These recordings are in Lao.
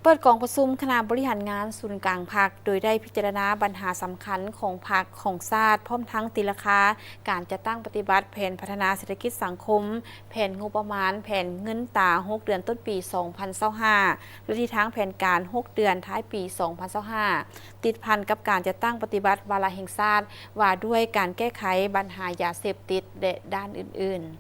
ເປີດກອງປະຊຸມຄະນະບໍລິຫານງານສູນກາງພັກ ໂດຍໄດ້ພິຈາລະນາບັນຫາສຳຄັນຂອງພັກ, ຂອງຊາດ, ພ້ອມທັງຕີລາຄາການຈັດຕັ້ງປະຕິບັດແຜນພັດທະນາເສດຖະກິດສັງຄົມ, ແຜນງົບປະມານ, ແຜນເງິນຕາຫົກເດືອນຕົ້ນປີສອງພັນຊາວຫ້າ ແລະ ທິດທາງແຜນການຫົກເດືອນທ້າຍປີສອງພັນຊາວຫ້າ ຕິດພັນກັບການຈັດຕັ້ງປະຕິບັດວາລະແຫ່ງຊາດ ວ່າດ້ວຍການແກ້ໄຂບັນຫາຢາເສບຕິດ ແລະ ດ້ານອື່ນໆ.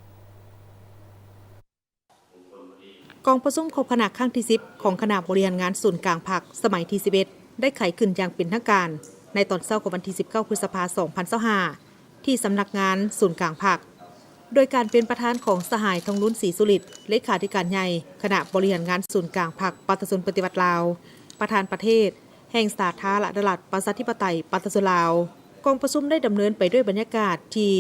ກອງປະຊຸມຄົບຄະນະຄັ້ງທີສິບ ຂອງຄະນະບໍລິຫານງານສູນກາງພັກ ສະໄໝທີສິບເອັດ ໄດ້ໄຂຂຶ້ນຢ່າງເປັນທາງການ ໃນຕອນເຊົ້າຂອງວັນທີສິບເກົ້າ ພຶດສະພາ ສອງພັນຊາວຫ້າ ທີ່ສຳນັກງານສູນກາງພັກ ໂດຍການເປັນປະທານຂອງສະຫາຍ ທອງລຸນ ສີສຸລິດ ເລຂາທິການໃຫຍ່ຄະນະບໍລິຫານງານສູນກາງພັກປະຊາຊົນປະຕິວັດລາວ, ປະທານປະເທດແຫ່ງສາທາລະນະລັດ ປະຊາທິປະໄຕ ປະຊາຊົນລາວ. ກອງປະຊຸມໄດ້ດຳເນີນໄປດ້ວຍບັນຍາກາດທີ່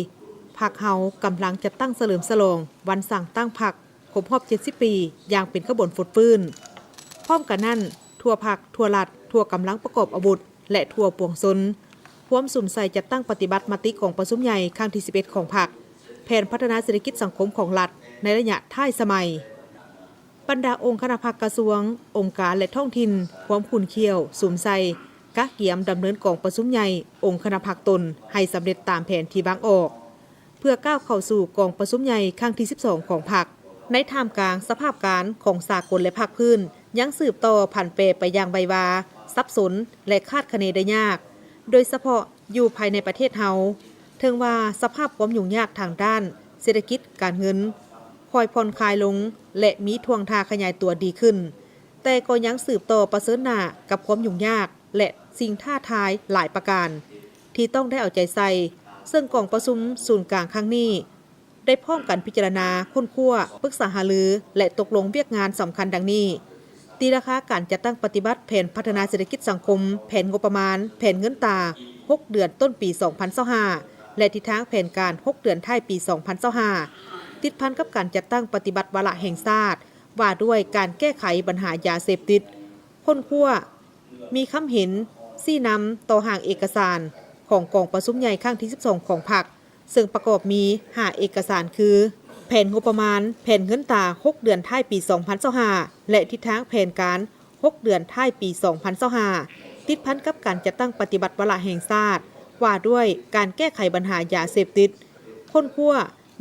ພັກເຮົາກຳລັງຈັດຕັ້ງສະເຫຼີມສະຫຼອງວັນສ້າງຕັ້ງພັກ ຄົບຮອບເຈັດສິບປີ ຢ່າງເປັນຂະບວນຟົດຟື້ນ. ພ້ອມກັນນັ້ນ, ທົ່ວພັກ, ທົ່ວລັດ, ທົ່ວກຳລັງປະກອບອາວຸດ ແລະ ທົ່ວປວງຊົນ ພວມສຸມໃສ່ຈັດຕັ້ງປະຕິບັດມະຕິກອງປະຊຸມໃຫຍ່ຄັ້ງທີສິບເອັດ ຂອງພັກ, ແຜນພັດທະນາເສດຖະກິດສັງຄົມຂອງລັດໃນໄລຍະທ້າຍສະໄໝ. ບັນດາອົງຄະນະພັກ, ກະຊວງ, ອົງການ ແລະ ທ້ອງຖິ່ນ ພວມຂຸ້ນຂ້ຽວສຸມໃສ່ ກະກຽມດຳເນີນກອງປະຊຸມໃຫຍ່ອົງຄະນະພັກຕົນໃຫ້ສຳເລັດຕາມແຜນທີ່ວາງອອກ. ເພື່ອກ້າວເຂົ້າສູ່ກອງປະຊຸມໃຫຍ່ຄັ້ງທີສິບສອງຂອງພັກ ໃນທ່າມກາງສະພາບການຂອງສາກົນ ແລະ ພາກພື້ນ ຍັງສືບຕໍ່ຜັນແປໄປຢ່າງໄວວາ, ສັບສົນ ແລະ ຄາດຄະເນໄດ້ຍາກ, ໂດຍສະເພາະຢູ່ພາຍໃນປະເທດເຮົາ. ເຖິງວ່າສະພາບຄວາມຫຍຸ້ງຍາກທາງດ້ານເສດຖະກິດການເງິນຄ່ອຍຜ່ອນຄາຍລົງ ແລະ ມີທ່ວງທ່າຂະຫຍາຍຕົວດີຂຶ້ນ, ແຕ່ກໍຍັງສືບຕໍ່ປະເຊີນໜ້າກັບຄວາມຫຍຸ້ງຍາກ ແລະ ສິ່ງທ້າທາຍຫຼາຍປະການ ທີ່ຕ້ອງໄດ້ເອົາໃຈໃສ່, ເຊິ່ງກອງປະຊຸມສູນກາງຄັ້ງນີ້ ໄດ້ພ້ອມກັນພິຈາລະນາ, ຄົ້ນຄວ້າ, ປຶກສາຫາລື ແລະ ຕົກລົງວຽກງານສຳຄັນດັ່ງນີ້: ຕີລາຄາການຈັດຕັ້ງປະຕິບັດແຜນພັດທະນາເສດຖະກິດສັງຄົມ, ແຜນງົບປະມານ, ແຜນເງິນຕາຫົກເດືອນຕົ້ນປີສອງພັນຊາວຫ້າ ແລະ ທິດທາງແຜນການຫົກເດືອນທ້າຍປີສອງພັນຊາວຫ້າ ຕິດພັນກັບການຈັດຕັ້ງປະຕິບັດວາລະແຫ່ງຊາດ ວ່າດ້ວຍການແກ້ໄຂບັນຫາຢາເສບຕິດ, ຄົ້ນຄວ້າ, ມີຄຳເຫັນຊີ້ນຳຕໍ່ຮ່າງເອກະສານຂອງກອງປະຊຸມໃຫຍ່ຄັ້ງທີສິບສອງຂອງພັກ, ເຊິ່ງປະກອບມີຫ້າເອກະສານຄື ແຜນງົບປະມານ, ແຜນເງິນຕາຫົກເດືອນທ້າຍປີສອງພັນຊາວຫ້າ ແລະ ທິດທາງແຜນການຫົກເດືອນທ້າຍປີສອງພັນຊາວຫ້າ ຕິດພັນກັບການຈັດຕັ້ງປະຕິບັດວາລະແຫ່ງຊາດ ວ່າດ້ວຍການແກ້ໄຂບັນຫາຢາເສບຕິດ, ຄົ້ນຄວ້າ,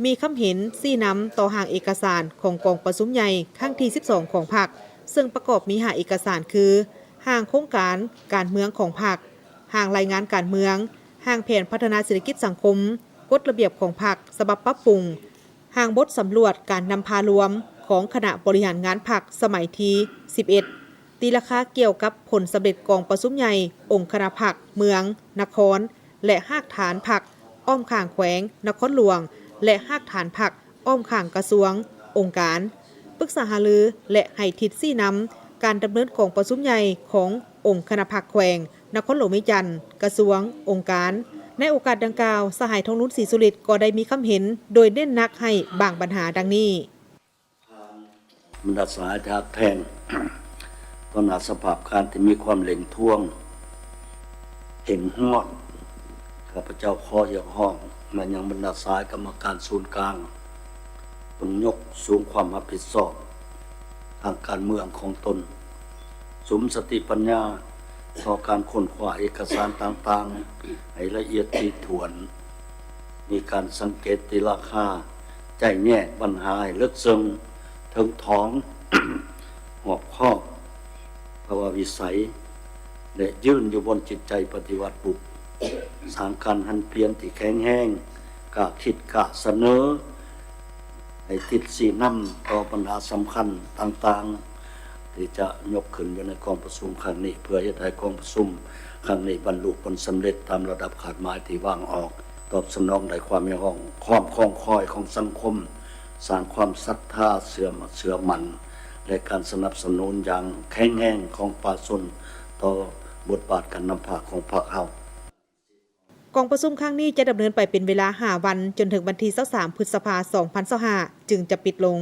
ມີຄຳເຫັນຊີ້ນຳຕໍ່ຮ່າງເອກະສານຂອງກອງປະຊຸມໃຫຍ່ຄັ້ງທີສິບສອງຂອງພັກ, ເຊິ່ງປະກອບມີຫ້າເອກະສານຄື ຮ່າງໂຄງການການເມືອງຂອງພັກ, ຮ່າງລາຍງານການເມືອງ, ຮ່າງແຜນພັດທະນາເສດຖະກິດສັງຄົມ, ກົດລະບຽບຂອງພັກສະບັບປັບປຸງ, ຮ່າງບົດສຳຫຼວດການນຳພາລວມຂອງຄະນະບໍລິຫານງານພັກສະໄໝທີສິບເອັດ, ຕີລາຄາກ່ຽວກັບຜົນສຳເລັດກອງປະຊຸມໃຫຍ່ອົງຄະນະພັກເມືອງ, ນະຄອນ ແລະ ຮາກຖານພັກອ້ອມຂ້າງແຂວງນະຄອນຫຼວງ ແລະ ຮາກຖານພັກອ້ອມຂ້າງກະຊວງ, ອົງການ, ປຶກສາຫາລື ແລະ ໃຫ້ທິດຊີ້ນຳການດຳເນີນກອງປະຊຸມໃຫຍ່ຂອງອົງຄະນະພັກແຂວງນະຄອນຫຼວງວຽງຈັນ, ກະຊວງ, ອົງການ. ໃນໂອກາດດັ່ງກ່າວ, ສະຫາຍ ທອງລຸນ ສີສຸລິດ ກໍໄດ້ມີຄຳເຫັນໂດຍເນັ້ນໜັກໃຫ້ບາງບັນຫາດັ່ງນີ້. ບັນດາສະຫາຍທີ່ຮັກແພງ, ຕໍ່ໜ້າສະພາບການທີ່ມີຄວາມເລັ່ງທວງ, ເຄັ່ງຮອດ, ຂ້າພະເຈົ້າຂໍຮຽກຮ້ອງມາຍັງບັນດາສະຫາຍກຳມະການສູນກາງ, ຈົ່ງຍົກສູງຄວາມຮັບຜິດຊອບທາງການເມືອງຂອງຕົນ, ສຸມສະຕິປັນຍາຕໍ່ການຄົ້ນຄວ້າເອກະສານຕ່າງໆໃຫ້ລະອຽດຖີ່ຖ້ວນ, ມີການສັງເກດຕີລາຄາ, ໄຈ້ແຍກບັນຫາໃຫ້ເລິກເຊິ່ງ, ເຖິງຖອງ, ຮອບຄອບ, ພາວະວິໄສ ແລະ ຢືນຢູ່ບົນຈິດໃຈປະຕິວັດບຸກ, ສ້າງການຫັນປ່ຽນທີ່ແຂງແຮງ, ກ້າຄິດ, ກ້າສະເໜີ, ໃຫ້ທິດຊີ້ນຳຕໍ່ບັນຫາສຳຄັນຕ່າງໆ ທີ່ຈະຍົກຂຶ້ນຢູ່ໃນກອງປະຊຸມຄັ້ງນີ້, ເພື່ອເຮັດໃຫ້ກອງປະຊຸມຄັ້ງນີ້ບັນລຸຜົນສຳເລັດຕາມລະດັບຄາດໝາຍທີ່ວາງອອກ, ຕອບສະໜອງໄດ້ຄວາມຮຽກຮ້ອງ, ຄວາມຄອງຄອຍຂອງສັງຄົມ, ສ້າງຄວາມສັດທາເຊື່ອ, ເຊື່ອໝັ້ນ ແລະ ການສະໜັບສະໜູນຢ່າງແຂງແຮງຂອງປະຊາຊົນຕໍ່ບົດບາດການນຳພາຂອງພັກເຮົາ. ກອງປະຊຸມຄັ້ງນີ້ຈະດຳເນີນໄປເປັນເວລາຫ້າວັນ, ຈົນເຖິງວັນທີຊາວສາມ ພຶດສະພາ ສອງພັນຊາວຫ້າ ຈຶ່ງຈະປິດລົງ.